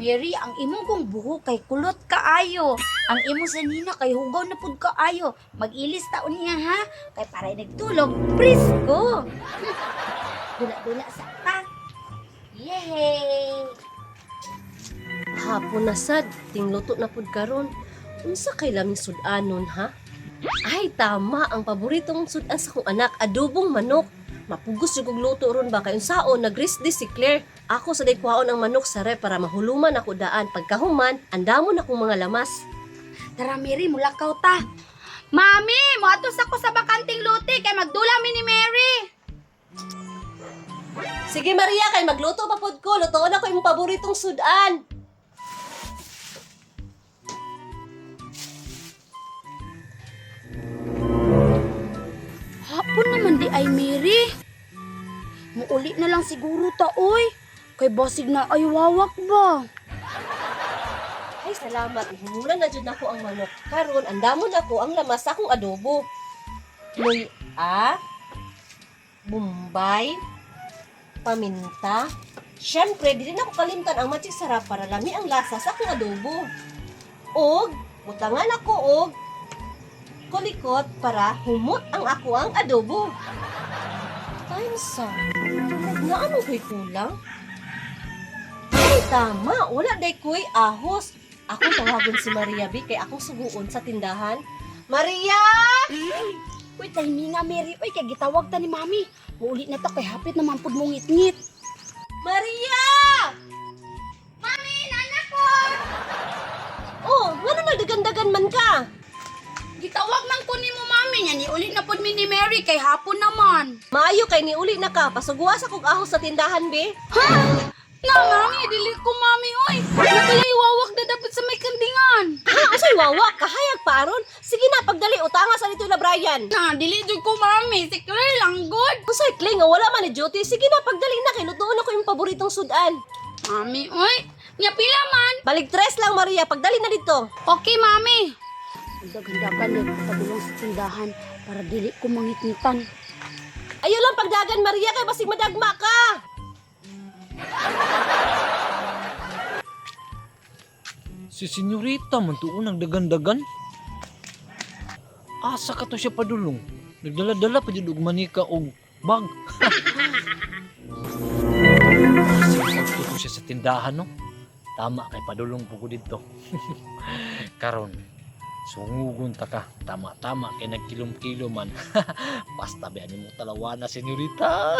Mary, ang imong kong buhok kay kulot kaayo. Ang imong sanina kay hugaw na pud kaayo. Mag-ilis taon niya ha, kay para nagtulog, presko. Dula-dula sa ta. Yay! Hapon na sad, tingluto na pud karon. Unsa kay laming sud-anon ha? Ay tama, ang paboritong sud-an sa kong anak, adobong manok. Mapugos jud kog luto ron ba kay unsaon nag-rest day si Claire. Ako sa day kuhaon ang manok sa rep para mahuluman ako daan. Pagkahuman, andamon akong mga lamas. Tara Mary, mulakaw ta. Mami, moatos ako sa bakanting luti kay magdula mi ni Mary. Sige Maria, kay magluto pa pud ko. Lutoon ako imong paboritong sud-an. Hapon naman di ay Mary. Muuli na lang siguro ta oy. Kay basig na ay wawak ba. Ay salamat, humulan na jud nako ang manok. Karon andamon ako ang lamas sa akong adobo. Luya, Bombay, paminta. Siyempre, dili na ko kalimtan ang magic sarap para lami ang lasa sa akong adobo. Og butangan ako og kulikot para humot ang ako ang adobo. Time sa. Na ano ko'y kulang? Ay, tama. Wala day ko'y ahos. Ako tawagon si Maria B. Kay akong suguon sa tindahan. Maria! Uy, tahiminga Mary. Uy, kay gitawag ta ni Mami. Muuli na ta kay hapit naman pud mong ngit-ngit. Maria! Mami, nana ko! Oh, ngano nagdagandagan man ka? Gitawag man ko nimo Mami nya ni uli na pud mi ni Mary kay hapon naman. Maayo kay niuli na ka. Pasuguas akong ahos sa tindahan, be. Ha? Na, Mami, dili ko Mami oy. Nakayay wawak na dapat sa may kandingan. Ha, usay wawa, kahayag pa aron. Sige na, pagdali, utanga sa dito na Brian. Na, dili jud ko Mami. Si Claire lang good. Usay Clay nga wala man ni duty. Sige na, pagdali na kay lutuon ako yung paboritong sudan. Mami, oy. Nya pila man. Balik tres lang Maria, pagdali na dito. Okay, Mami. Dagandagan na padulong sa tindahan para dili ko mangitngitan. Ayaw lang pagdagan Maria kay basig madagma ka. Si senyorita man tuon nagdagan-dagan. Asa ka to siya padulong? Nagdala-dala pa jud og manika og bag. Asa to siya sa tindahan no? Tama kay padulong po ko didto. Karon sungugon ta ka. Tama-tama kay nagkilom-kilo man. Basta ba mo talawana senyorita.